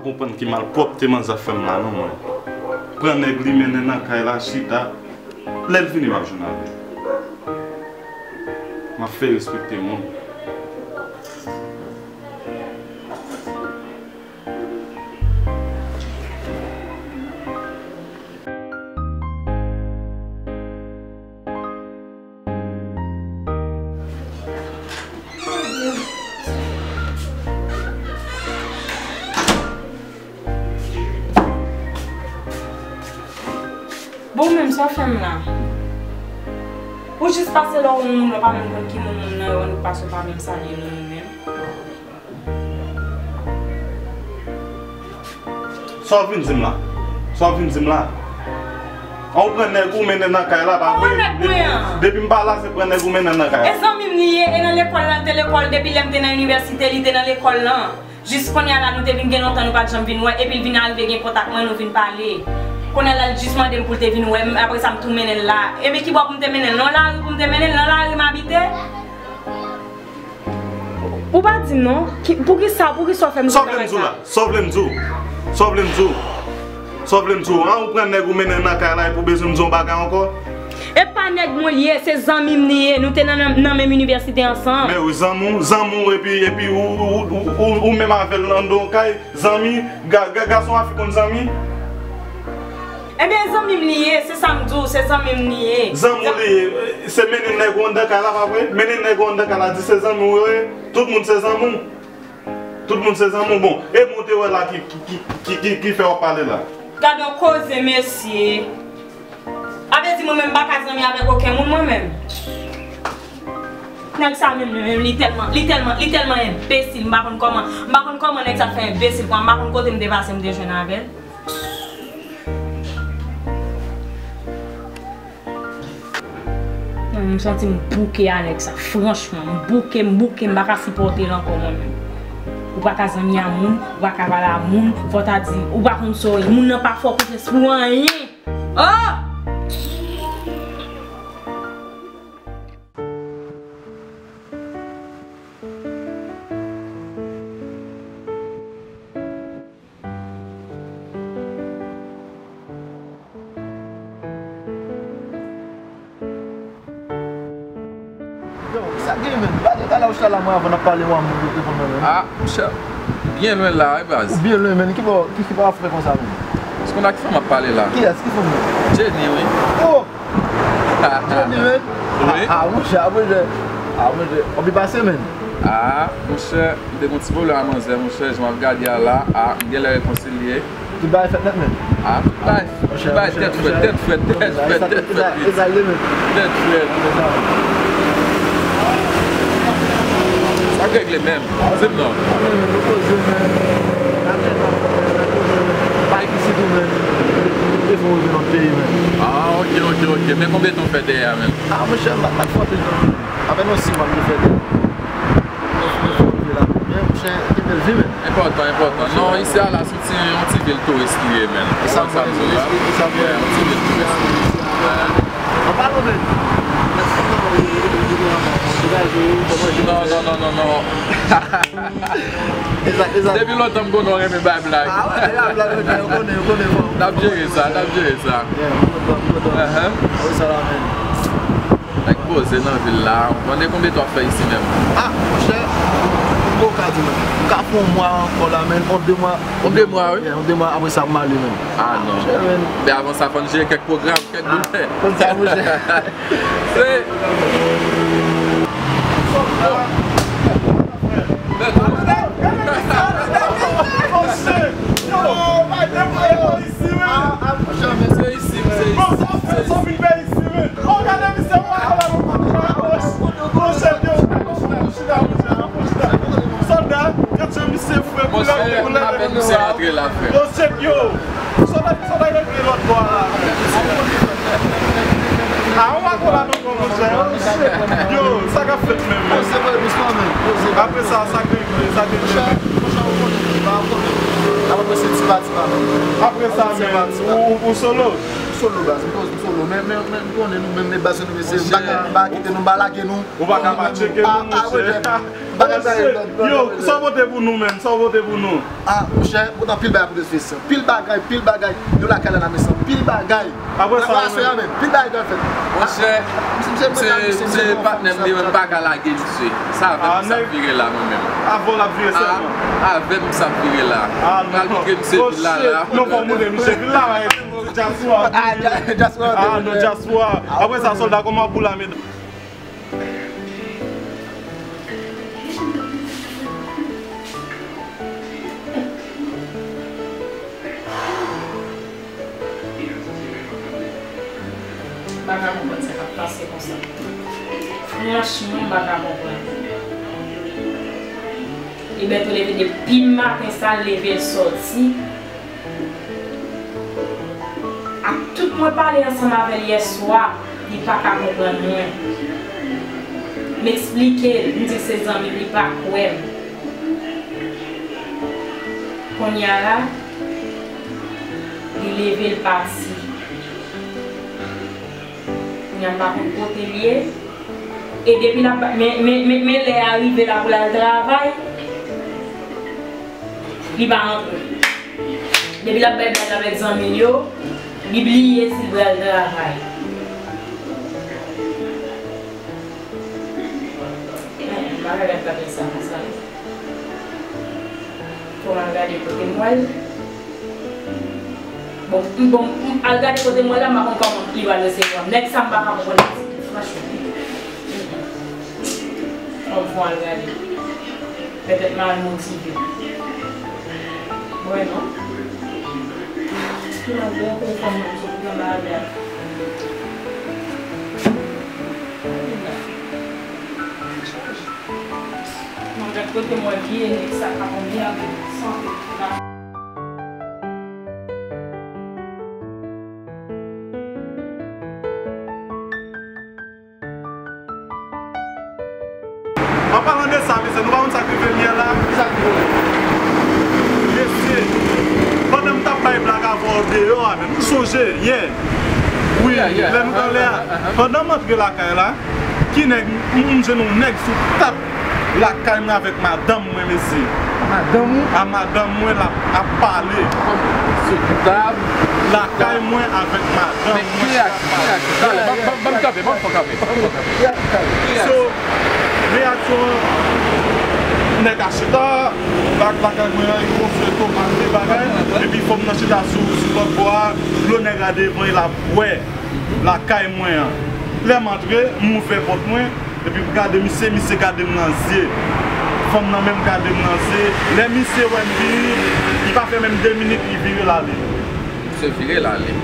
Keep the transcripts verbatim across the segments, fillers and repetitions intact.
Konprann ki malpwòpte manzè ap fè m la non mwen. Pran nèg li mennen nan kay la chita. Lè l vini m ap jwenn avè l. M ap fè respekte moun. Bon, menm sa w fè m la. Ou jis pase lè w wè yon moun, ou pa menm konn ki moun moun nan ye, ou annik pase, ou pa menm salye nou menm. Sa w vin di m la? Sa w vin di m la? An, ou pran nèg ou mennen nan kay la, pa vre? Ou pran nèg mwen an. Depi m pa la, se pran nèg ou mennen nan kay la. E zanmi m li ye, e nan lekòl la, l te lekòl, depi lè m te nan inivèsite, li te nan lekòl lan. Jis kounye a la, nou te vin gen lontan, nou pa t janm vin wè, epi l vin arive gen kontak mwen, nou vin pale. Kounye a la, l jis mande m pou l te vin wè m, apre sa, m tou mennen l la. Ebyen, ki bò pou m te mennen l? Nan lari pou m te mennen l? Nan lari m abite? Ou pa di m non. Ki, poukisa, poukisa w fè m travay sa? Sa w vle m di w la? Sa w vle m di w? Sa w vle m di w? Sa w vle m di w? An, ou pran nèg ou mennen nan kay la epi w bezwen m di yon bagay ankò? E pa nèg mwen li ye, se zanmi m li ye. Nou te nan, nan, nan menm inivèsite ansanm. Men wi, zanmi w, zanmi w epi, epi ou, ou, ou, ou, ou menm avè l nan do yon kay. Zanmi, ga, ga, gason a fi konn zanmi. Ebyen, zanmi m li ye, se sa m di w, se zanmi m li ye. Zanmi w li ye, se mennen nèg ou anndan kay la, pa vre? Mennen nèg ou anndan kay la, di se zanmi w yo ye. Tout moun se zanmi w. Tout moun se zanmi w. Bon, e moun te wè la ki, ki, ki, ki, ki, ki fè w ap pale la? Gad yon koze, mesye. A vle di mwen menm m pa ka zanmi avèk okenn moun mwen menm. Nèg sa menm, li menm, li tèlman, li tèlman, li tèlman enbesil, m pa konn kòman, m pa konn kòman nèg sa fè enbesil, m pa konn kote m te pase m te jwenn avè l. Non, m santi m bouke a nèg sa, franchman, m bouke, m bouke, m pa ka sipòte l ankò mwen menm. Ou pa ka zanmi a moun, ou pa ka pale a moun, fò ta di, ou pa konn sa w ye, moun nan pa fè w konfyans pou anyen. Oh! Yo, sa gen, men? Ba de kalawouch la, la, mwen, avan n ap pale, w a moun yo telefòn mwen, men. Ah, monchè, byen lwen la, wi, baz. Ou byen lwen, men. Ki bò, ki, ki bò w ap fè konsa, men? Ou konn ak ki fanm m ap pale la? Kiyès? Ki fanm nan? Jenny, wi. Oh! Jenny, men. Wi. Ah, ah, monchè, ah, monchè. Ah, monchè. W ap byen pase, men. Ah, monchè, m te gon ti pwoblèm a manzè, monchè, jan w ap gade a la, ah, m genlè rekonsilye. Tout bagay fèt nèt, men. Ah, tout bagay, tout bagay tèt frèt, tèt frèt, tèt frèt, tèt frèt, wi. Tèt frèt. Sa k regle menm? Di m non. Ah, ok, ok, ok, ok. Men konbyen tan w fè dèyè a menm? Ah, monchè, m pa, pa t fè anpil tan. Apèn yon sis mwa m te fè dèyè. Mwen fè rive la. Men, monchè, te bèl vi, men. Enpòtan, enpòtan. Non, isi a la, se yon ti, yon ti vil touris li ye, men. E sa m konnen, touris, e sa m konnen. Yeah, yon ti vil touris li ye. An palan, men. Non, non, non, non, non. Depi lontan, m konnen w renmen bay blag. Ah, wè, bay blag, yo konnen, yo konnen, bon. N ap jere sa, n ap jere sa. Yeah, m kontan, m kontan. Wi, sa la, men. Nèg poze nan vil la. Mande konbyen tan w ap fè isi menm? Ah, monchè, m poko ka di, men. M ka fè yon mwa ankò la, men. Yon de mwa. Yon de mwa, wi? Yeah, yon de mwa, apre sa, m ale, men. Ah, non. Monchè, men. Men avan sa, fò n jere kèk pwogram, kèk bagay. Konn sa, monchè. Se. Monchè, yo, bay de mwa, yo. Se isi, se isi, se isi. Bon, sa w fè, sa w vin fè isi, men. Oh, gade misye, wè, wè, wè, wè. Monchè, yo, chita, chita, chita. Sòlda, gade misye fre, koulè, koulè. Monchè, m apèn misye rantre la, frè. Monchè, yo. Sòlda, sòlda, regle lòt bò a la. A, ou pa konn la non, monchè. Yo, sa k ap fèt menm, men? Apre sa, sa k regle, sa k regle, men? Apre sa, men, ou, ou solo? Solo, baz, m koz m solo, men, men, men, m konnen nou menm, men baz nou, mesye, m pa ka, m pa kite nou, m pa lage nou. Ou pa ka pa tcheke nou, monchè. Bagay sa yo, yo, sa w pote pou nou, menm, sa w pote pou nou? Ah, monchè, ou nan pil bagay pou de fis. Pil bagay, pil bagay. Nou lakay la, nan mesan, pil bagay. Apre sa, nan relasyon an menm, pil bagay k ap fèt. Monchè, se, se patnè m li, mwen pa ka lage misye. Sa avè m sa vire la, mwen menm. Avè w l ap vire sèlman. Avè m sa vire la. Pral montre misye vil la, la. Non, fò w montre misye vil la, la. Dyaspora. Ah, dyaspora. Ah, non, dyaspora. Apre sa, sòlda, kòman pou lame? M pa ka konprann sa k ap pase konsa. Franchman, m pa ka konprann. Liberto leve depi maten sa, l leve, l sòti. Ak tout mwen pale ansanm avè l yèswa, li pa ka konprann mwen. M eksplike l, m di l se zanmi m, li pa kwè m. Kounye a la, li leve, l pati. Kounye a m pa konn kote l ye. E depi l ap, men, men, men, men lè a rive la pou l al travay, li pa rantre. Depi l ap bay blag avèk zanmi l yo, li bliye si l pral travay. Men, bagay la pa fè sa konsa. Fò m al gade kote m wè l. Bon, m, bon, m al gade kote m wè l la, m pa konn kòman li pral resevwa m. Nèg sa m pa ka konprann li, franchman. Bon, fò m al gade. Petèt m al motive. Mwen non. Ki malgre pou fanm nan sot nan bagay la. Mwen gad kote mwen vye nèg sa ka konbyen avèk sante. An palan de sa, mesye, nou pa konn sa k rive m yè la? Ki sa k rive w? Mesye, pandan m t ap bay blag avè w deyò a, menm, ou sonje, yè? Wi, lè nou t anlè a. Pandan m antre lakay la, ki nèg, m, m jwenn yon nèg sou tèt lakay mwen avèk madanm mwen, mesye. Madanm ou? A madanm mwen l ap, ap pale. Sou tab. Lakay mwen avèk madanm mwen. Men ki reyaksyon, ki reyaksyon? Talè, ban, ban, ban m kanpe, ban m fè kanpe, ban m fè kanpe. Ki reyaksyon? So, reyaksyon an, nèg a chita, bak lakay mwen an, li gonfle tomat, li bagay, epi fanm nan chita sou, sou lòt bò a, dlo nèg la devan, l ap bwè lakay mwen an. Lè m antre, m ouvè pòt mwen, epi m gade misye, misye gade m nan zye. Fanm nan menm gade m nan zye. Lè misye wè m vini, li pa fè menm de minit, li vire l ale. Misye vire l ale.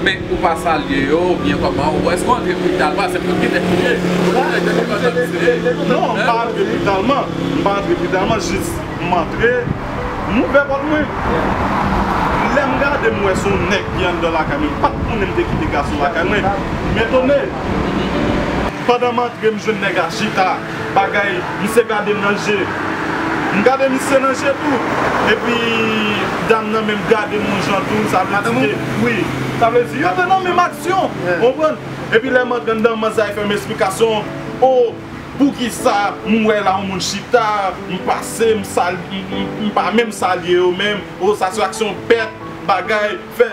Men ou pa salye yo, oubyen kòman? Ou, èske w antre britalman? Se pou ki nèg ou ye? Ou nèg de pandan misye. Non, m pa antre britalman. M pa antre britalman, jis m antre, m ouvè pòt mwen. Lè m gade, m wè se yon nèg ki anndan lakay mwen. M pa t konnen m te kite gason lakay mwen. M etone. Pandan m antre, m jwenn nèg a chita. Bagay, misye gade m nan je. M gade misye nan je tou. Epi, dam nan menm gade m yon jan tou. Sa vle di ke, wi. Sa vle di, yo te nan menm aksyon. Konprann? Epi, lè m antre anndan, manzè a fè m esplikasyon. O, poukisa m wè la yon moun chita, m pase, m sal-, m, m, m pa menm salye yo menm. O, sa se aksyon bèt, bagay, fè.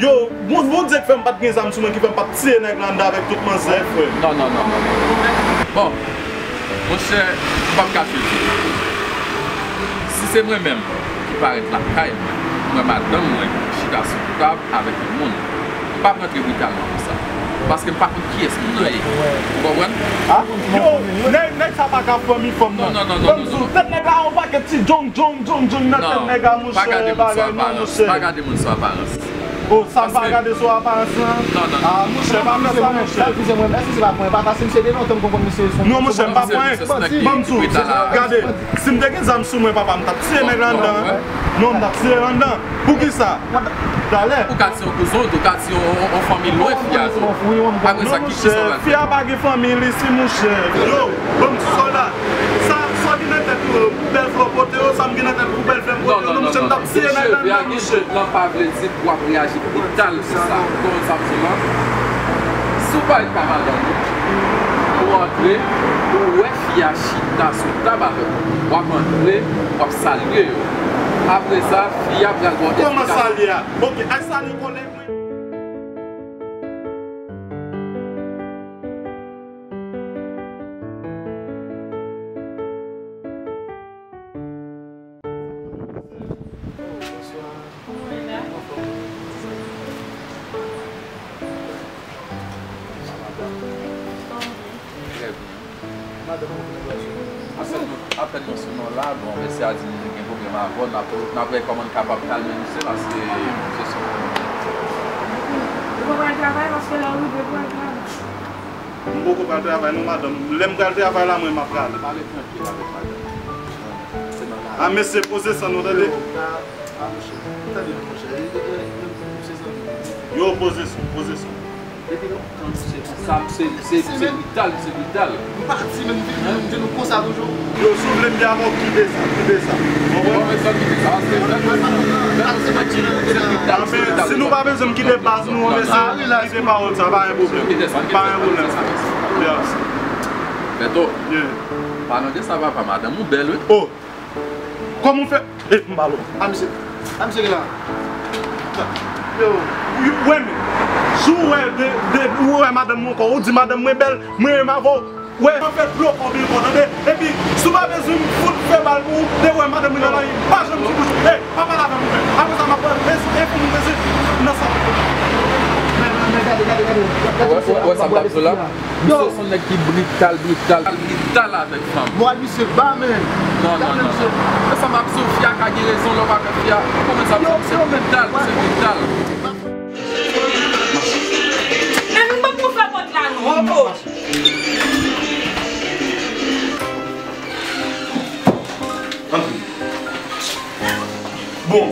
Yo, bon, Bondye k fè m pa t gen zam sou mwen, ki fè m pa t tiye nèg la anndan avèk tout manzè, frè. Non, non, non, non, non. Bon, monchè, m p ap kache w. Si se mwen menm ki parèt lakay mwen, m wè madanm mwen chita sou tab avèk yon moun, m p ap rantre britalman konsa. Paske m pa konn kiyès moun nan ye. Ou konprann? Yo, nèg, nèg sa pa ka fanmi fanm nan. Non, non, non, non, non, non. Tèt nèg la yon pakèt ti djong, djong, djong, djong nan tèt nèg la, monchè, bagay non, monchè. Pa gade moun sou aparans. O, sa m pa gade sou aparans lan? Non, non, non. Ah, monchè, pa fè sa, monchè. Eskize mwen, eskize mwen, papa, si misye te lontan m konprann misye se yon... Non, monchè, m pa pran. Ban m di w, gade, si m te gen zam sou mwen, papa, m t ap tiye nèg la anndan. Non, m t ap tiye l anndan. Poukisa? Talè. Ou ka di yon kouzin, ou ka di yon, yon, yon fanmi lwen fi a tou. Apre sa, ki, ki sa w pral fè? Fi a pa gen fanmi li si, monchè. Yo, ban m di w sòlda. Sa, sa w gen nan tèt ou? Pou bèl flè w pote yo, sa m gen nan tèt pou bèl flè m pote yo, non, monchè, m t ap siye nèg la, monchè. Nan pa vle di pou w ap reyaji brital konsa. Ou konprann sa m di w lan? Si w pa ret pa madanm ou, ou antre, ou wè fi a chita sou tab avè w, w ap antre, w ap salye yo. Apre sa, fi a pral ba w esplikasyon. Kòman salye a? Ok, al salye kòlèg mwen. Trè byen. Apèn nou, apèn nou sou non la, bon, mesye a di li gen pwoblèm avè w, n ap, n ap wè kòman n kapab kalme misye, paske misye se yon... Ou pa pral travay, paske lè w rive, ou pral travay. M poko pral travay non, madanm. Lè m pral travay la, mwen, m ap prale. Pale trankil avèk madanm. Se nan la. A, mesye, poze san nou, tande. Yo, poze san, poze san. Depi lontan, misye konsa, misye, misye, misye brital, misye brital. M pati, men m vin, m vin konsa toujou. Yo, si w vle m di avè w, kite sa, kite sa. Ou konprann? Bon, men sa, kite sa, paske lè nou, lè nou se brital, se brital. Si nou pa bezwen m kite baz nou, mesye, kite pawòl sa, pa gen pwoblèm. Pa gen pwoblèm. Yeah. Beto, palan de sa, papa, madanm ou bèl, wi. Oh! Kòman w fè? Eh, m ba l. A, misye. A, misye ki la. Yo. Ou wè, men, si w wè, de, de, ou wè madanm mwen ankò, ou di madanm mwen bèl, mwen menm avè w. Wè, mwen fè dlo kòb ankò, tande? Epi, si w pa bezwen m fout fè bal pou ou, de wè madanm mwen nan lari, pa janm di bouch. Hey, pa pale avè m, men. Apre sa, m ap pran, e, e pou mwen, mesye, nan sa. Men, men, men, gade, gade, gade. Wè, wè, wè sa m t ap di w la? Misye se yon nèg ki brital, brital, brital avèk fanm. Bwè misye ba, men. Non, non, non, non. Men sa m ap di w, fi a ka gen rezon lè w pa fè fi a. Ou konprann sa m di w? Misye brital, misye brital. Men m p ap pou fè pòt la non. Bon.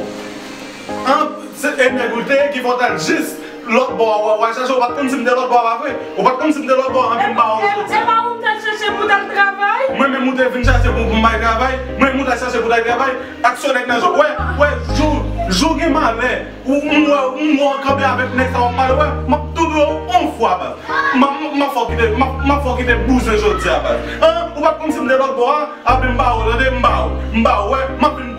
An, se, e nèg ou te ye ki fè w t al jis lòt bò a, w al chache, ou pa t konn si m te lòt bò a, pa vre? Ou pa t konn si m te lòt bò a, anben m ba w jodi a. E pa ou m t al chache pou w t al travay? Mwen menm ou te vin chache pou, pou m bay travay? Mwen menm ou t al chache pou w t al travay? Ak sou nèg nan je w. Wè, wè, jou, jou gen malè. Ou, m wè, m wè w kanpe avèk nèg sa w ap pale, wè, m ap tou dwe w yon fwa, baz. M ap, m ap fè w kite, m ap, m ap fè w kite bouzen jodi a, baz. An, ou pa t konn si m te lòt bò a? Anben m ba w, tande, m ba w, m ba w, wè, m ap vin